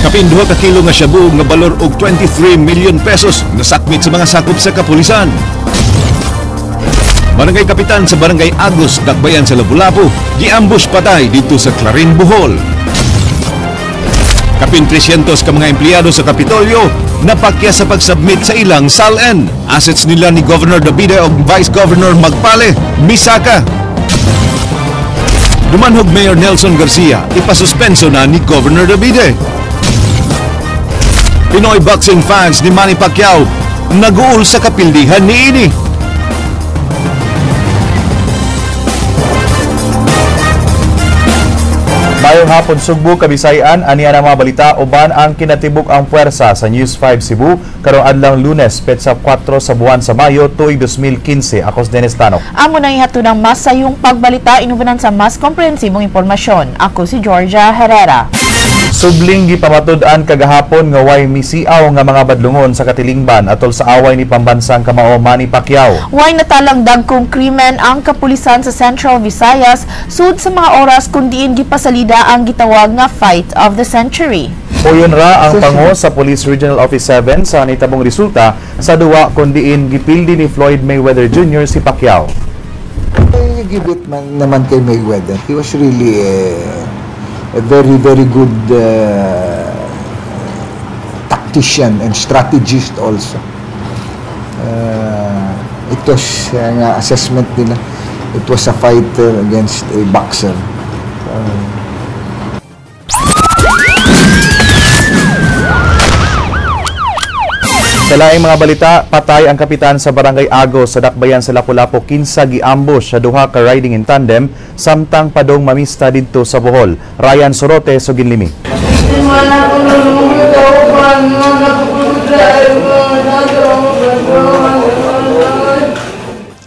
Kapin 2 ka kilo nga shabu nga balor og 23 million pesos nasakmit sa mga sakop sa kapulisan. Barangay Kapitan sa Barangay Agos, Dakbayan sa Lapu-Lapu, giambush patay dito sa Clarin, Bohol. Kapin 300 ka mga empleyado sa Kapitolyo napakya sa pagsubmit sa ilang SALN. Assets nila ni Governor Davide og Vice Governor Magpale, misaka. Dumanhog Mayor Nelson Garcia, ipasuspenso na ni Governor Davide. Pinoy boxing fans ni Manny Pacquiao naguol sa kapildihan ni ini. Mayong hapon Sugbo, Kabisayan, aniya na mga balita uban ang kinatibuk ang puwersa sa News 5 Cebu karong adlang Lunes, petsa 4 sa buwan sa Mayo, tuig 2015. Ako si Dennis Tanok. Amo nang ihatunang mas sayong pagbalita inubanan sa mas komprehensibong impormasyon. Ako si Georgia Herrera. Subling gipamatud-an kagahapon nga way misiaw nga mga badlungon sa katilingban atol sa away ni pambansang kamao Manny Pacquiao. Way natalang dagkong krimen ang kapulisan sa Central Visayas sud sa mga oras kun diin gipasalida ang gitawag nga Fight of the Century. Puyon ra ang pango sa Police Regional Office 7 sa nitabong resulta sa duwa kun diin gipildi ni Floyd Mayweather Jr. si Pacquiao. You give it man, naman kay Mayweather. He was really a very, very good tactician and strategist also. It was nga assessment nila. It was a fighter against a boxer. Sa laing mga balita, patay ang kapitan sa Barangay Agos sa Dakbayan sa Lapu-Lapu kinsa giambush sa duha ka riding in tandem samtang padong mamista didto sa Bohol. Ryan Sorote, Suginlimi.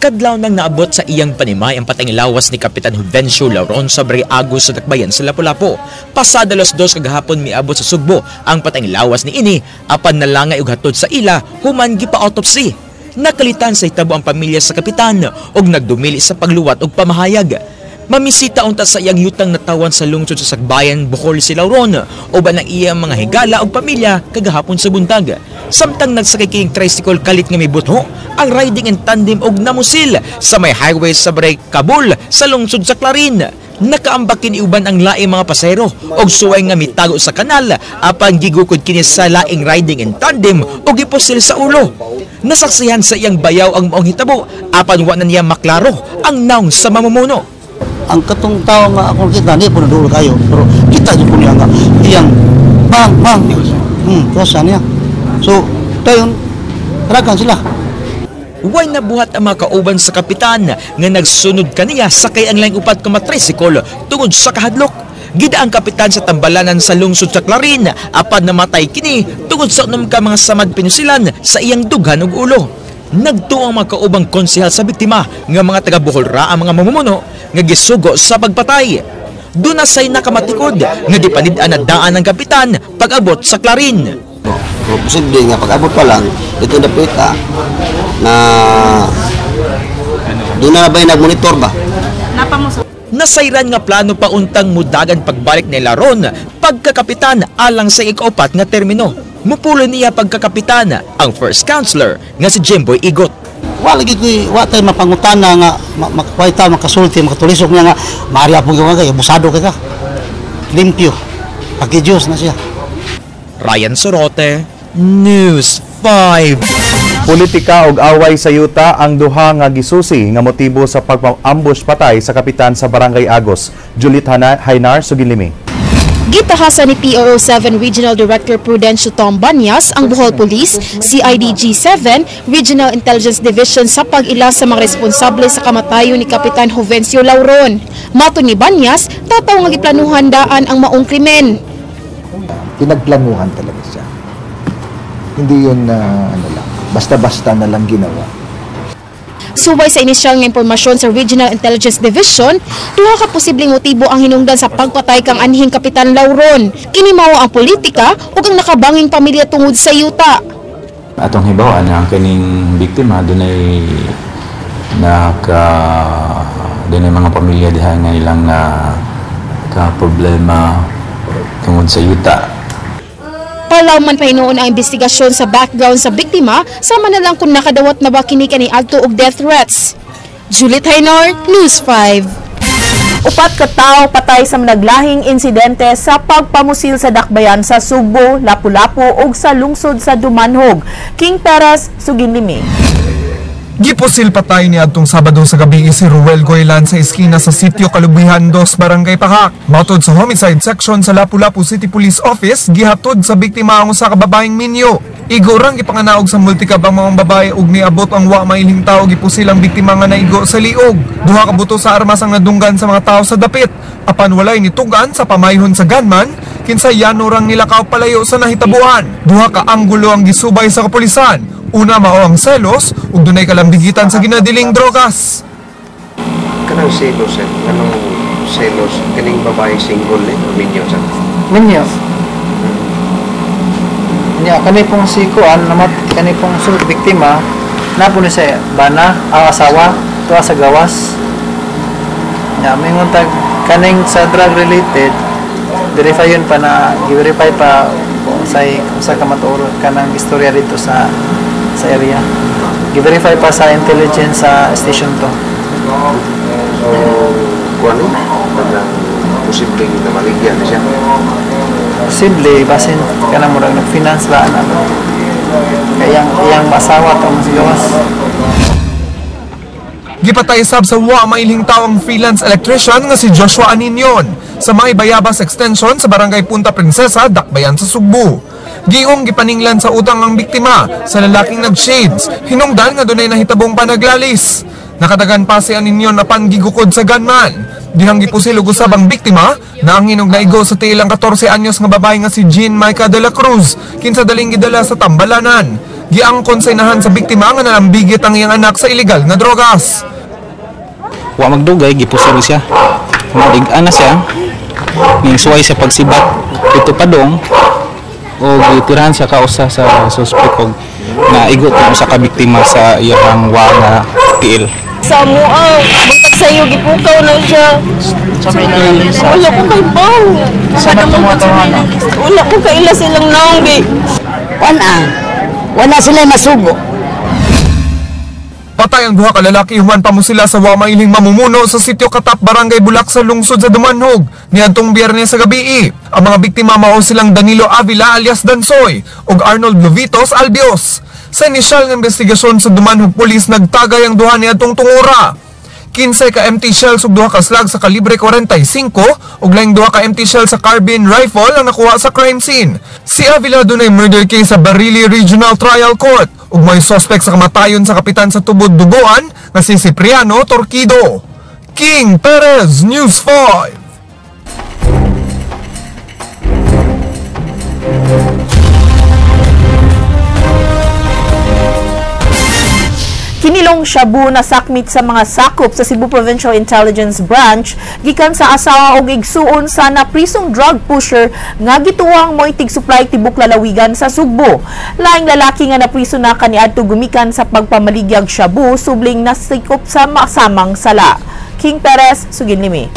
Kadlaw nang naabot sa iyang panimay ang patayng lawas ni Kapitan Juvencio Lauron sa Barangay Agos sa Dakbayan sa Lapu-Lapu. Pasada 2:00 kagahapon miabot sa Sugbo ang patayng lawas ni ini apan nalangay og hatod sa ila human gipa-autopsy. Nakalitan sa hitabo ang pamilya sa kapitan og nagdumili sa pagluwat og pamahayag. Mamisita unta sa iyang yutang natawan sa lungsod sa Sagbayan, Bohol si Lauron uban ang iyang mga higala og pamilya kagahapon sa buntag. Samtang nagsakay kining tricycle kalit nga mibutho ang riding in tandem og namusil sa may highway sa Barangay Kabul sa lungsod sa Clarin. Nakaambak kini uban ang laing mga pasahero og suway nga mitago sa kanal apan gigukod kini sa laing riding in tandem og gipusil sa ulo. Nasaksihan sa iyang bayaw ang maong hitabo apan wa na niya maklaro ang naong sa mamumuno. Ang katong tao nga akong kita, hindi po nadulo kayo, pero kita dyan po niya nga, iyang bang, bang, kusa niya. So, tayon, taragan sila. Way nabuhat ang mga kauban sa kapitan nga nagsunod kaniya sakay ang laing upat ka matrisikol tungod sa kahadlok. Gida ang kapitan sa tambalanan sa lungsod sa Clarin apan namatay kini tungod sa unom ka mga samad pinusilan sa iyang dughan ug ulo. Nagtuo ang mga kaubang konsehal sa biktima nga mga taga Bohol ra ang mga mamumuno nga gisugo sa pagpatay. Duna say nakamatikod nga gipanid-an na daan ng kapitan pag-abot sa Clarin. So, posible nga pag-abot pa lang dito napita na doon na ba yung nagmonitor ba? Nasayran nga plano pa untang mudagan pagbalik ni Laron pagkakapitan alang sa ikaupat nga termino. Mupulo niya pagkakapitan ang first counselor nga si Jimboy Igot. Wala gid koy, wa tay mapangutana nga way ta makasulti makatulisok niya nga maari apong gawa kay abusado kay ka. Limpyo. Pagi-Diyos na siya. Ryan Sorote, News 5. Politika og away sa yuta ang duha nga gisusi nga motibo sa pag-ambush patay sa kapitan sa Barangay Agos. Juliet Hainar, Suginlimi. Gitahasan ni PRO 7 Regional Director Prudencio Tom Banyas ang Bohol Police, CIDG 7, Regional Intelligence Division sa pag-ila sa mga responsable sa kamatayon ni Kapitan Jovencio Lauron. Mato ni Banyas, tataw nga giplanuhan daan ang maong krimen. Pinagplanuhan talaga siya. Hindi yun na, ano lang, basta-basta na lang ginawa. Subay sa inisyal nga impormasyon sa Regional Intelligence Division, duha ka posibleng motibo ang hinungdan sa pagpatay kang anhing Kapitan Lauron. Kini mao ang politika ug ang nakabanging pamilya tungod sa yuta. Atong hibaw-an ang kining biktima dunay naka dunay mga pamilya diha nga ilang na ka problema tungod sa yuta. Palawman pa hinuon ang investigasyon sa background sa biktima, sama na lang kung nakadawat na ba kini kaniadto og death threats. Juliet Haynor, News 5. 4 ka tawo patay sa naglahing insidente sa pagpamusil sa dakbayan sa Sugbo, Lapu-Lapu ug sa lungsod sa Dumanhog. King Perez, Suginlimi. Gipusil patay ni adtong Sabado sa gabi si Ruel Goylan sa eskina sa Sitio Kalubihan 2, Barangay Pakak. Mautod sa homicide section sa Lapu-Lapu City Police Office, gihatod sa biktima ang usa ka babaeng minyo. Igo rang gipanganaog sa multicab ang mga babae ug niabot ang wa mailhing tawo, gipusil ang biktima nga naigo sa liog. Duha ka buto sa armas ang nadunggan sa mga tao sa dapit. Apan walay nitugan sa pamayhon sa gunman, kinsa yano rang nilakaw palayo sa nahitabuan. Duha ka anggulo ang gisubay sa kapulisan. Una mao ang selos ug dunay kalambigitan sa ginadiling drogas. Kanang selos, eh. Kanang selos kining babae single eh, minyo sa. Minyo. Nya kani pong si kuan namat kani pong sunod biktima na po ni sa bana ang asawa tuwa sa gawas. Nya mingon tag kaning sa drug related verify yun pa na gi-verify pa kung say kung sa kamatuoran kanang istorya dito sa area. Gi-verify pa sa intelligence sa station to. So kuan eh, kanang posibleng namaligyan siya. Posible basin kanang murag nag-finance ba ana ba. Kaya iyang asawa to mas gawas. Gipatay sab sa wa mailhing tawo ang freelance electrician nga si Joshua Aninyon sa may Bayabas Extension sa Barangay Punta Princesa, Dakbayan sa Sugbo. Giong gipaninglan sa utang ang biktima sa lalaking nag-shades, hinungdan nga dunay nahitabong panaglalis. Nakadagan pa si Aninyon apan gigukod sa gunman. Dihang gipusil og usab ang biktima na ang inog naigo sa tiilang 14 anyos nga babae nga si Jean Micah de la Cruz, kinsa daling gidala sa tambalanan. Giangkon sa inahan sa biktima nga nalambigit ang iyang anak sa ilegal nga drogas. Wa magdugay gipusil siya. Madig-ana siya. Ning suway sa pagsibat dito padong o gitirahan siya kausa sa suspect og naigo ta usa ka biktima sa iyang wa nga tiil. Sa mua, buntag sa iyo gipukaw na siya. Wala ko kay baw. Wala ko kaila silang naong gi. Wala sila masugo. Patay ang duha ka lalaki human pa mo sila sa wa mailhing mamumuno sa Sitio Katap, Barangay Bulak sa lungsod sa Dumanhog niadtong Biyernes sa gabi. Ang mga biktima mao silang Danilo Avila alias Dansoy ug Arnold Lovitos Albios. Sa inisyal nga investigasyon sa Dumanhog Police, nagtagay ang duha niadtong tungura. 15 ka empty shells ug duha ka slug sa kalibre 45 ug laing duha ka empty shell sa carbine rifle ang nakuha sa crime scene. Si Avila dunay murder case sa Barili Regional Trial Court ug may suspect sa kamatayon sa kapitan sa Tubod Dugoan nga si Cipriano Torquido. King Perez, News 5. Kinilong shabu na sakmit sa mga sakop sa Cebu Provincial Intelligence Branch gikan sa asawa og igsuon sa naprisong drug pusher nga gituwang mo'y tig-supply tibok lalawigan sa Sugbo. Laing lalaki nga napriso na kaniadto gumikan sa pagpamaligyag shabu subling nasikop sa masamang sala. King Perez, Suginlimi.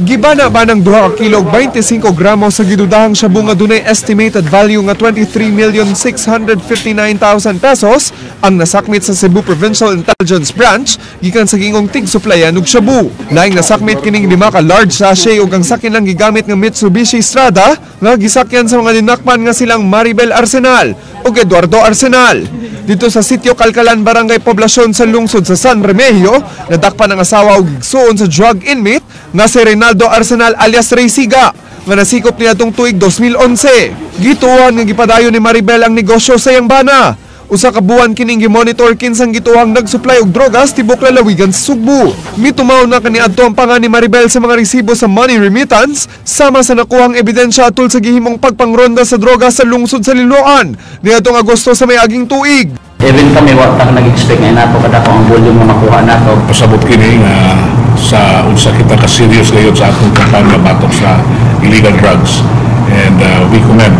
Gibana ba ng 2 kilo 25 gramos sa gidudahang shabu nga dunay estimated value nga 23,659,000 pesos ang nasakmit sa Cebu Provincial Intelligence Branch gikan sa gingong tig-suplayan og shabu. Laing nasakmit kining 5 ka large sachet ug ang sakyan lang gigamit nga Mitsubishi Strada nga gisakyan sa mga ninakpan nga silang Maribel Arsenal ug Eduardo Arsenal. Dito sa Sitio Kalkalan, Barangay Poblacion sa lungsod sa San Remigio, nadakpan ang asawa og igsuon sa drug inmate nga si Reynaldo Arsenal alias Ray Siga nga nasikop niya atong tuig 2011. Gituan nga gipadayon ni Maribel ang negosyo sa iyang bana. Usa ka buwan kining gimonitor kinsang gituang nagsupply og drogas tibok lalawigan sa Sugbo. Mitumaw na kaniadto ang panga ni Maribel sa mga resibo sa money remittance sama sa nakuhang ebidensya atul sa gihimong pagpangronda sa drogas sa lungsod sa Liloan niadtong Agosto sa may-aging tuig. Even kami wa ta nag-expect nga nato kadako ang volume nga makuha nato. Pasabot kini nga sa unsa kita ka serious ngayon sa atong kampanya batok sa illegal drugs, and we commend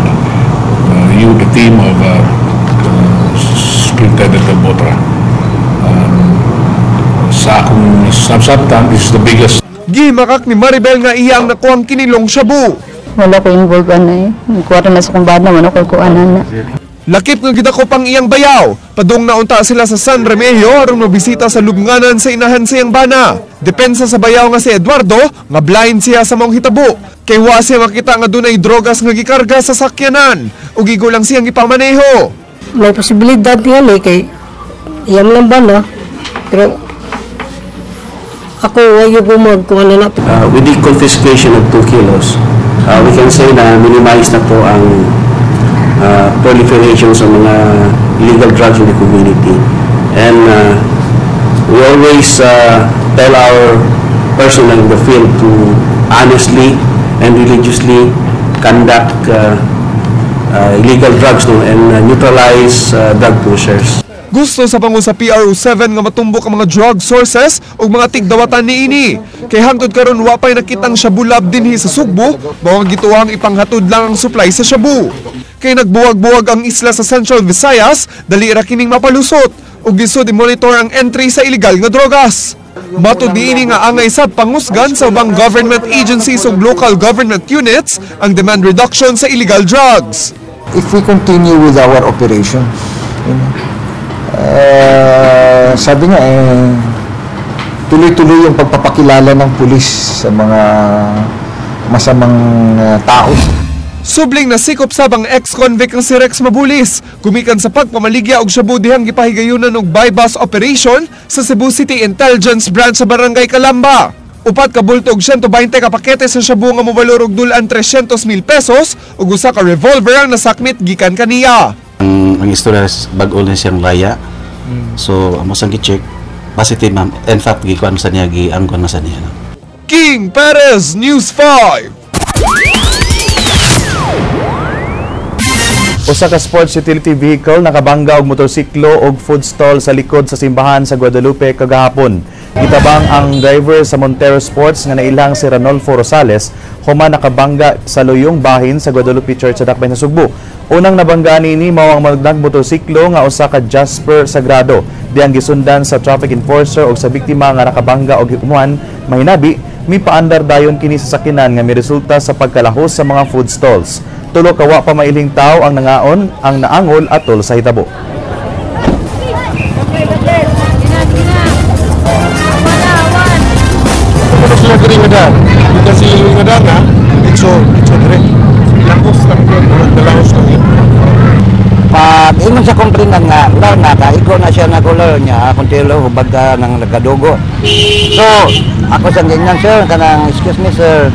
you, the team of Superintendent del Botra. Sa akong sabsabtan, this is the biggest. Gihimakak ni Maribel nga iya ang nakuhang kinilong shabu. Wala ko involved ana eh. Kuha na sa kong bana, wala ko kuha na. Lakip nga gidakop ang iyang bayaw. Padung naunta sila sa San Remigio aron mabisita sa lubnganan sa inahan sa iyang bana. Depensa sa bayaw nga si Eduardo nga blind siya sa maong hitabo. Kay wa siya makita nga dunay drogas nga gikarga sa sakyanan ug igo lang siyang gipamaneho. May posibilidad niya eh, kay iyang lang bana. Pero ako wayo ko magkuha na na. With the confiscation of 2 kilos, we can say na minimize na po ang proliferation sa mga illegal drugs in the community. And we always tell our personnel in the field to honestly and religiously conduct illegal drugs, no, and neutralize drug pushers. Gusto sa pangu sa PRO7 nga matumbok ang mga drug sources ug mga tigdawatan niini. Kay hangtod karon wa pay nakitang shabu lab dinhi sa Sugbo, mao nga gituwang ipanghatod lang ang supply sa shabu. Kay nagbuwag-buwag ang isla sa Central Visayas, dali ra kining mapalusot ug lisod i-monitor ang entry sa illegal nga drogas. Matud niini nga angay sad pangusgan sa ubang government agencies ug local government units ang demand reduction sa illegal drugs. If we continue with our operation, sabi nga eh, tuloy-tuloy yung pagpapakilala ng pulis sa mga masamang tao. Subling nasikop sab ang ex-convict nga si Rex Mabulis, gumikan sa pagpamaligya og shabu dihang gipahigayunan og buy-bust operation sa Cebu City Intelligence Branch sa Barangay Calamba. 4 ka bulto og 120 ka pakete sa shabu nga mobalor og dul-an 300,000 pesos ug usa ka revolver ang nasakmit gikan kaniya. Ang istorya is bag-o na siyang laya. So, amo sang gi-check positive, ma'am. In fact, gikuan sa niya, giangkon na sa niya. No? King Perez, News 5. Usa ka sports utility vehicle nakabangga og motorsiklo og food stall sa likod sa simbahan sa Guadalupe kagahapon. Gitabang ang driver sa Montero Sports nga nailang si Ranolfo Rosales human nakabangga sa luyong bahin sa Guadalupe Church sa Dakbayan sa Sugbo. Unang nabangga niini mao ang nagmotorsiklo nga usa ka Jasper Sagrado. Diyang gisundan sa traffic enforcer og sa biktima nga nakabangga og umuan mahinabi mipaandar dayon kini sa sakinan nga miresulta sa pagkalahos sa mga food stalls. Tulo ka wa pa mailing tawo ang nangaon ang naangol atol sa hitabo. Pag ingon sa komplinan nga lor na kaigo na siya na color niya akong tilo hubag ka ng nagkadugo. So ako sa ganyan, sir, kanang excuse me sir,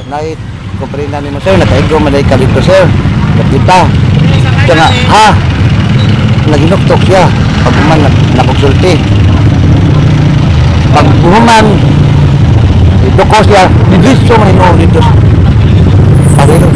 nait komplinan nimo sir, nakaigo man ka dito sir, kapita. Siya nga ha, naginuktok siya pag human napagsulti. Pag human duko siya, didritso man hinuon dito. Parero.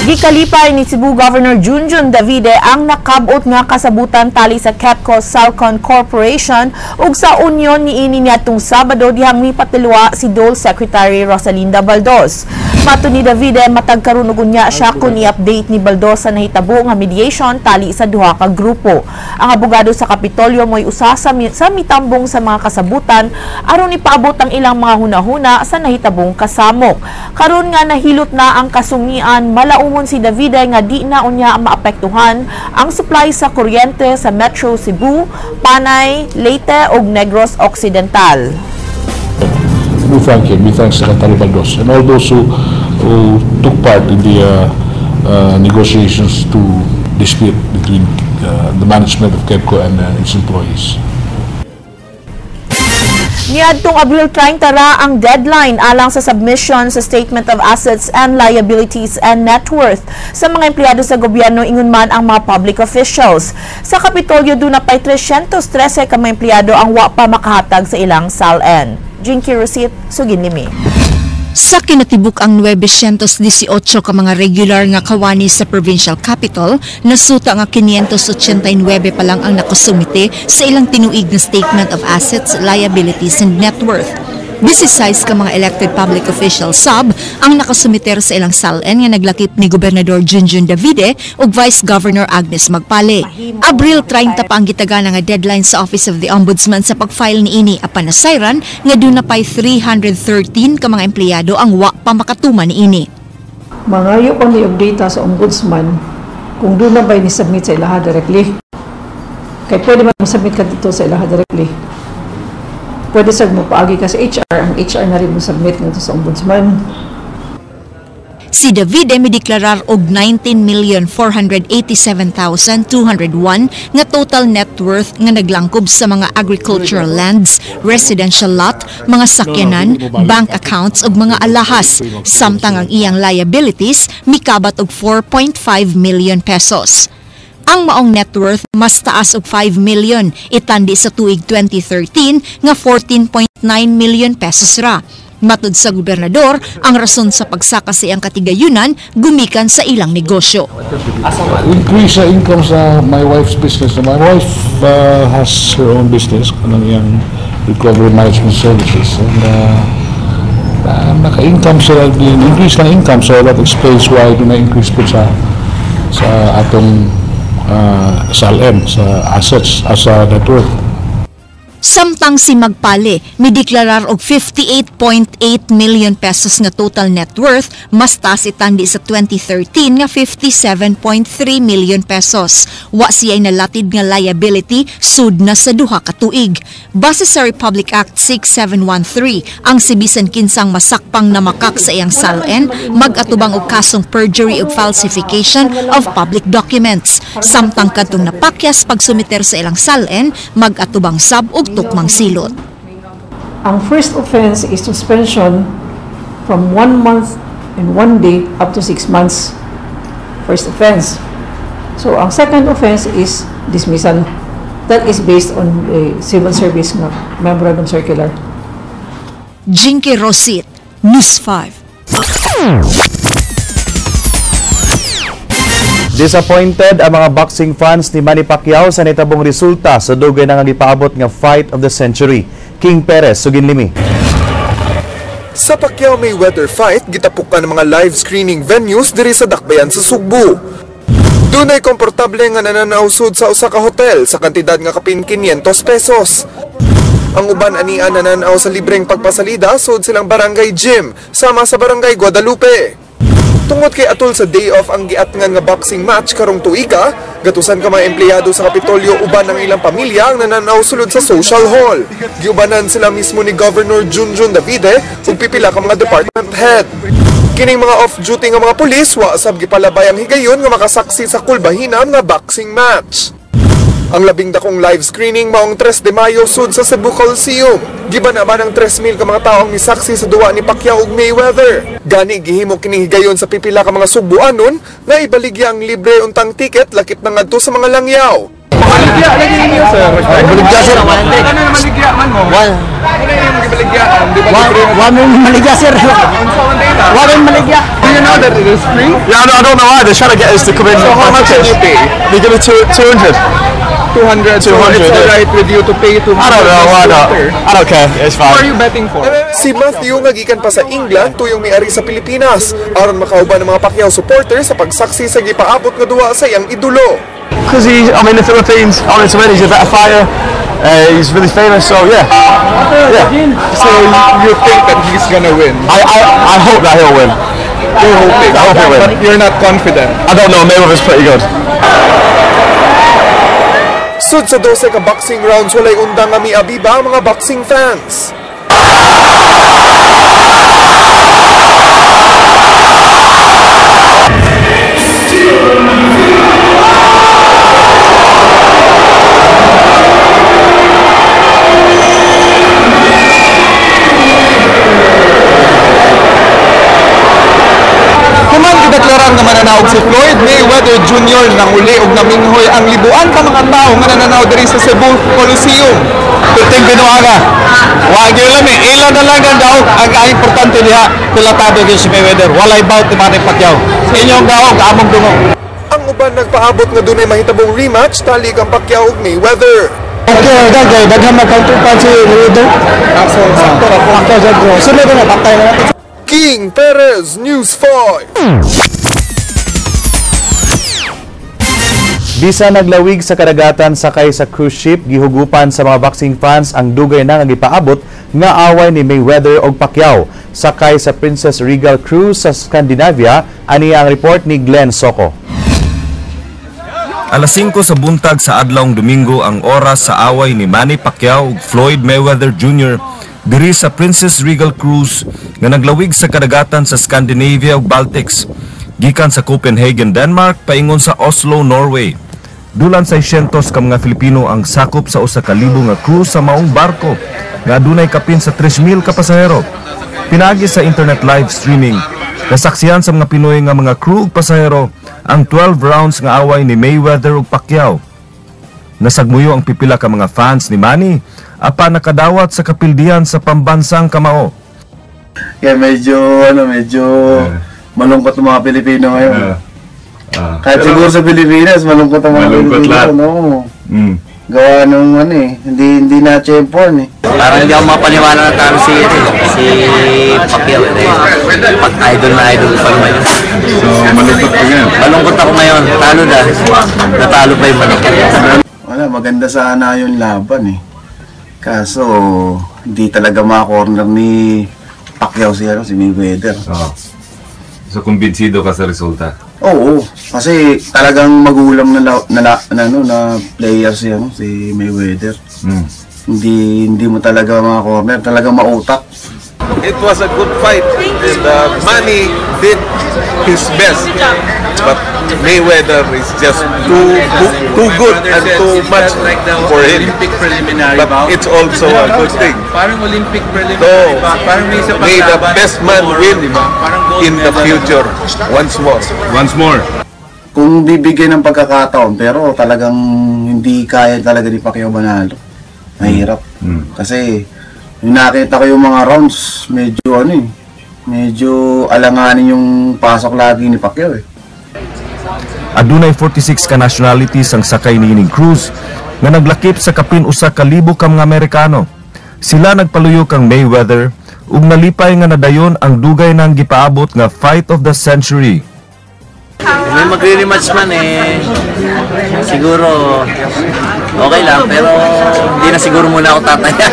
Gikalipay ni Cebu Governor Junjun Davide ang nakabot nga kasabutan tali sa KEPCO Salcon Corporation ug sa union niini niadtong Sabado dihang mipatilwa si DOLE Secretary Rosalinda Baldos. Mato ni Davide, matag karon og unya siya kun i-update ni Baldos sa nahitabo nga mediation tali sa duha ka grupo. Ang abogado sa Kapitolyo mo'y usa sa mitambong sa mga kasabutan aron ipaabot ang ilang mga hunahuna sa nahitabong kasamok. Karon nga nahilot na ang kasungian, malaumon si Davide nga di na unya maapektuhan ang supply sa kuryente sa Metro Cebu, Panay, Leyte ug Negros Occidental. We thank him. We thank Secretary Baldos and all those who took part in the negotiations to dispute between the management of KEPCO and its employees. Niadtong Abril 30 ra ang deadline alang sa submission sa Statement of Assets and Liabilities and Net Worth sa mga empleyado sa gobyerno, ingon man ang mga public officials. Sa Kapitolyo, duna pay 313 ka mga empleyado ang wa pa makahatag sa ilang SALN. Jinky Rosit, sugin nimi. Sa kinatibuk ang 918 ka mga regular nga kawani sa provincial capital, nasuta nga 589 pa lang ang nakasumite sa ilang tinuig na Statement of Assets, Liabilities and Net Worth. 16 ka mga elected public officials sab ang nakasumiter sa ilang SALN nga naglakip ni Gobernador Junjun Davide ug Vice Governor Agnes Magpale. Abril 30 pa ang gitagana nga deadline sa Office of the Ombudsman sa pag-file niini, apan nasayran nga duna pay 313 ka mga empleyado ang wa pa makatuman niini. Mangayo pa ni og data sa ombudsman kung duna ba'y ni-submit sa ilaha directly. Kay pwede man mo-submit ka dito sa ilaha directly. Pwede sa mo paagi ka sa HR, ang HR na rin mo submit ngadto sa ombudsman. Si Davide mideklarar og 19,487,201 nga total net worth nga naglangkob sa mga agricultural lands, residential lot, mga sakyanan, bank accounts ug mga alahas. Samtang ang iyang liabilities mikabat og 4.5 million pesos. Ang maong net worth mas taas og 5 million itandi sa tuig 2013 nga 14.9 million pesos ra. Matud sa gobernador, ang rason sa pagsaka sa iyang katigayunan gumikan sa ilang negosyo. Increase sa income sa my wife's business. My wife has her own business, kanang iyang recovery management services. And naka-income sila, increase ng income, so that explains why na increase po sa atong SALN, sa assets, as a net worth. Samtang si Magpale mideklarar og 58.8 million pesos nga total net worth, mas taas itandi sa 2013 nga 57.3 million pesos. Wa siya'y nalatid nga liability sud na sa duha ka tuig. Base sa Republic Act 6713, ang sibisan kinsang masakpang namakak sa iyang SALN mag-atubang og kasong perjury ug falsification of public documents. Samtang kadtong napakyas pagsumiter sa ilang SALN mag-atubang sab og tukmang silot. Ang first offense is suspension from 1 month and 1 day up to 6 months. First offense. So, ang second offense is dismissal. That is based on a civil service nga memorandum circular. Jinky Rosit, News 5. Disappointed ang mga boxing fans ni Manny Pacquiao sa nitabong resulta sa dugay na nga gipaabot nga fight of the century. King Perez, Suginlimi. Sa Pacquiao Mayweather fight, gitapukan ang mga live screening venues diri sa Dakbayan sa Sugbo. Dunay komportable nga nananaw sud sa usa ka hotel sa kantidad nga kapin 500 pesos. Ang uban ania nananaw sa libreng pagpasalida sud silang barangay gym sama sa barangay Guadalupe. Tungod kay atol sa day off ang giatngan nga boxing match karong tuiga, gatusan ka mga empleyado sa Kapitolyo uban ang ilang pamilya ang nananaw sulod sa social hall. Giubanan sila mismo ni Governor Junjun Davide ug pipila ka mga department head. Kining mga off-duty nga mga pulis wa sab gipalabay ang higayon nga makasaksi sa kulbahinam nga boxing match. Ang labing dakong live screening maong 3 de Mayo sud sa Cebu Coliseum. Giban-aban ang 3,000 ka mga tawo ang misaksi sa duwa ni Pacquiao ug Mayweather. Gani gihimo kini higayon sa pipila ka mga Sugbuanon nga ibaligya ang libre untang ticket lakip na ngadto sa mga langyaw. Maligya lagi ninyo, sir. Maligya, sir. Ano na maligya man mo? Ano yung maligya? Di ba libre? Wa mo maligya, sir. Wa mo maligya. Do you know that it is free? Yeah, I don't know why. They're trying to get us to come in. So how much did you pay? They give me 200. 200, so 200, it's yeah. alright with you to pay 200. I don't know, why not? I don't care, it's fine. Who are you betting for? Si Matthew nga gikan pa sa England tuyong miari sa Pilipinas aron makauban ng mga Pacquiao supporters sa pagsaksi sa gipaabot nga duwa sa iyang idolo. Because he's, I'm in the Philippines, I wanted to win, he's a better fighter, he's really famous, so yeah. Yeah. So you think that he's gonna win? I hope that he'll win. You're hoping? I hope he'll win. But you're not confident? I don't know, Mayweather's pretty good. Sud sa 12 ka boxing rounds, walay undang nga miabiba ang mga boxing fans. Human gideklarar nga mananaog si Floyd Mayweather Jr. nanguli og naminghoy ang libuan ka mga tawo nga nananaw diri sa Cebu Coliseum. Perting binuanga. Wa gyud lami, ila na lang ang daog ang importante diha kulatado gyud si Mayweather. Walay bout ni Manny Pacquiao. Inyong daog among dungog. Ang uban nagpaabot nga dunay mahitabong rematch talig ang Pacquiao ug Mayweather. Okay, dagay daghan magkantupan si Mayweather. So, sakto ra Pacquiao jud. Sunod na patay na. King Perez, News 5. Bisa naglawig sa kadagatan sakay sa cruise ship, gihugupan sa mga boxing fans ang dugay na nga gipaabot nga away ni Mayweather og Pacquiao. Sakay sa Princess Regal Cruise sa Scandinavia, ani ang report ni Glenn Soco. Alas 5 sa buntag sa adlawng Domingo ang oras sa away ni Manny Pacquiao ug Floyd Mayweather Jr. diri sa Princess Regal Cruise nga naglawig sa kadagatan sa Scandinavia ug Baltics gikan sa Copenhagen, Denmark paingon sa Oslo, Norway. Dulan 600 ka mga Filipino ang sakop sa 1,000 nga crew sa maong barko nga adunay kapin sa 3,000 ka pasahero. Pinaagi sa internet live streaming, nasaksihan sa mga Pinoy nga mga crew ug pasahero ang 12 rounds nga away ni Mayweather ug Pacquiao. Nasagmuyo ang pipila ka mga fans ni Manny apan nakadawat sa kapildihan sa pambansang kamao. Kaya medyo malungkot ang mga Pilipino ngayon. Kahit siguro sa Pilipinas, malungkot ang mga Pilipino, lahat. No? Gawa nung hindi na tiyempoan eh. Parang hindi ako mapaniwala na talo si Pacquiao. Pag idol na idol pa naman yun. So malungkot ka ngayon? Malungkot ako ngayon. Talo na. Natalo pa yung manok. Wala, maganda sana yung laban eh. Kaso, hindi talaga makakorner ni Pacquiao si Mayweather. Oh. So kumbinsido ka sa resulta? Oo, kasi talagang magulang na player si Mayweather. Hindi mo talaga mga corner, talagang mautak. It was a good fight and Manny did his best. But Mayweather is just too good and too much for him. But it's also a good thing. Parang Olympic preliminary So, bout. Parang may isa pang may the laban best man tomorrow, win di ba? Parang gold in the medal. future once more. Once more. Kung bibigyan ng pagkakataon, pero talagang hindi kaya talaga ni Pacquiao manalo. Mahirap. Kasi yung nakita ko yung mga rounds, medyo medyo alanganin yung pasok lagi ni Pacquiao eh. Adunay 46 ka nationalities ang sakay niining cruise nga naglakip sa kapin 1,000 ka mga Amerikano. Sila nagpaluyo kang Mayweather ug nalipay nga nadayon ang dugay nang gipaabot nga fight of the century. May magre-rematch man eh, siguro okay lang, pero hindi na siguro muna ako tataya.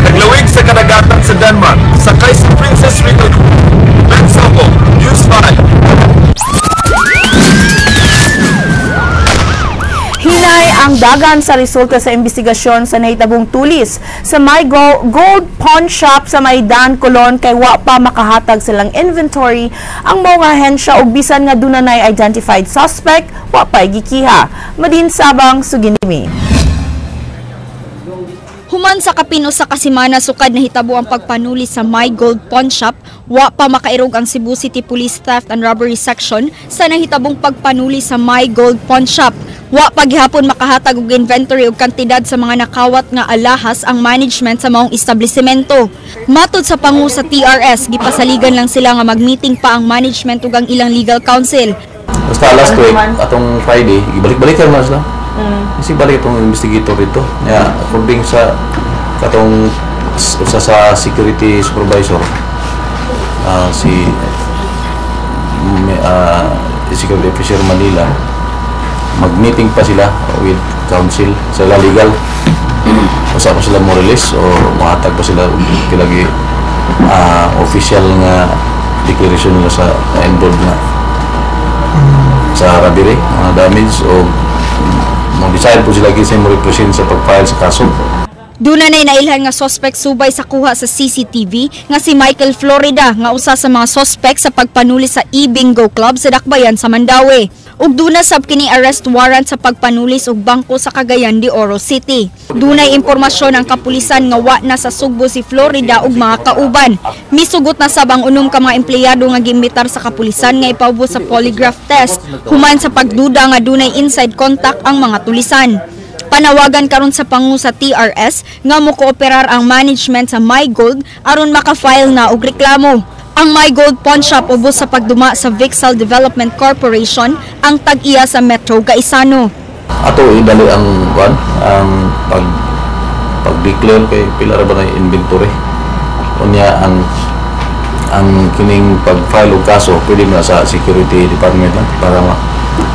Naglawig sa kadagatan sa Denmark, sakay sa Princess Regal Cruise. Ben Soco, News 5. Hinay ang dagan sa resulta sa investigasyon sa nahitabong tulis sa May Gold Pawn Shop sa Maidan, Colon kay wa pa makahatag silang inventory ang mga ahensya og bisan nga dunay identified suspect wa pa gikiha. Madin Sabang, Suginimi. Human sa kapino sa kasimana sukad nahitabo ang pagpanuli sa My Gold Pawn Shop, wa pa makairog ang Cebu City Police Theft and Robbery Section sa nahitabong pagpanuli sa My Gold Pawn Shop. Wa pa gihapon makahatag og inventory og kantidad sa mga nakawat nga alahas ang management sa maong establishmento. Matod sa pangu sa TRS, gipasaligan lang sila nga mag-meeting pa ang management ug ang ilang legal counsel. Basta last week, atong Friday, ibalik-balikan man sila. Kasi balik itong investigator dito. Ya, according sa katong usa sa security supervisor, si security officer Manila, mag-meeting pa sila with council sa legal. Usa pa sila mo release o mahatag pa sila pilagi official nga declaration nila sa involved na sa robbery, mga damage o mo-decide po sila kinsa mo represent sa pag-file sa kaso. Duna nay nailhan nga suspect subay sa kuha sa CCTV nga si Michael Florida nga usa sa mga suspect sa pagpanuli sa e-bingo club sa Dakbayan sa Mandaue. Ug duna sab kini arrest warrant sa pagpanulis og bangko sa Cagayan de Oro City. Dunay impormasyon ang kapulisan nga wa na sa Sugbo si Florida ug mga kauban. Misugot na sab ang unom ka mga empleyado nga giimbitar sa kapulisan nga ipaubos sa polygraph test human sa pagduda nga dunay inside contact ang mga tulisan. Panawagan karon sa pangu sa TRS nga mo-kooperar ang management sa My Gold aron maka-file na og reklamo. Ang My Gold Pawn Shop ubos sa pagduma sa Vixal Development Corporation ang tag-iya sa Metro Gaisano. Ato idali ang kuan, ang pag-declare kay pila ra ba na inventory. Unya ang kining pag-file og kaso pwede mo na sa security department lang para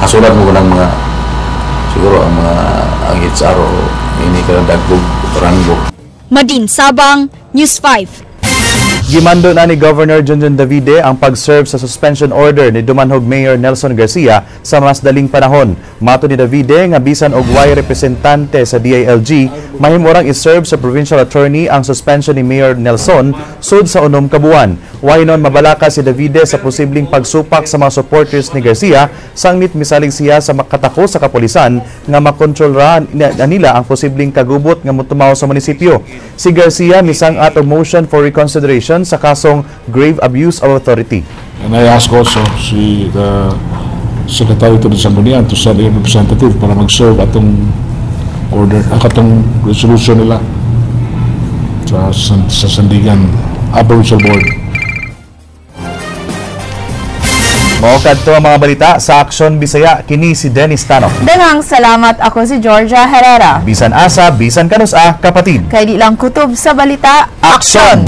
hasulan mo ng mga siguro ang mga ang HR o ini ka dagkog ranggo. Madin Sabang, News 5. Gimando na ni Governor Junjun Davide ang pag-serve sa suspension order ni Dumanhog Mayor Nelson Garcia sa mas daling panahon. Mato ni Davide nga bisan og way representante sa DILG, mahimorang i-serve sa provincial attorney ang suspension ni Mayor Nelson sud sa 6 ka buwan. Way non mabalaka si Davide sa posibleng pagsupak sa mga supporters ni Garcia, sangnit misalig siya sa makatako sa kapulisan nga makontrol ra nila ang posibleng kagubot nga motumaw sa munisipyo. Si Garcia misang-at og motion for reconsideration sa kasong grave abuse of authority. And I ask also si the Secretary to the Sangguniang to send a representative para mag-serve atong order, ang katong resolution nila sa Sandigan Aboriginal Board. Mao kadto ang mga balita sa Aksyon Bisaya, kini si Dennis Tano. Daghang salamat, ako si Georgia Herrera. Bisan asa, bisan kanus-a, kapatid. Kay di lang kutob sa balita, Aksyon!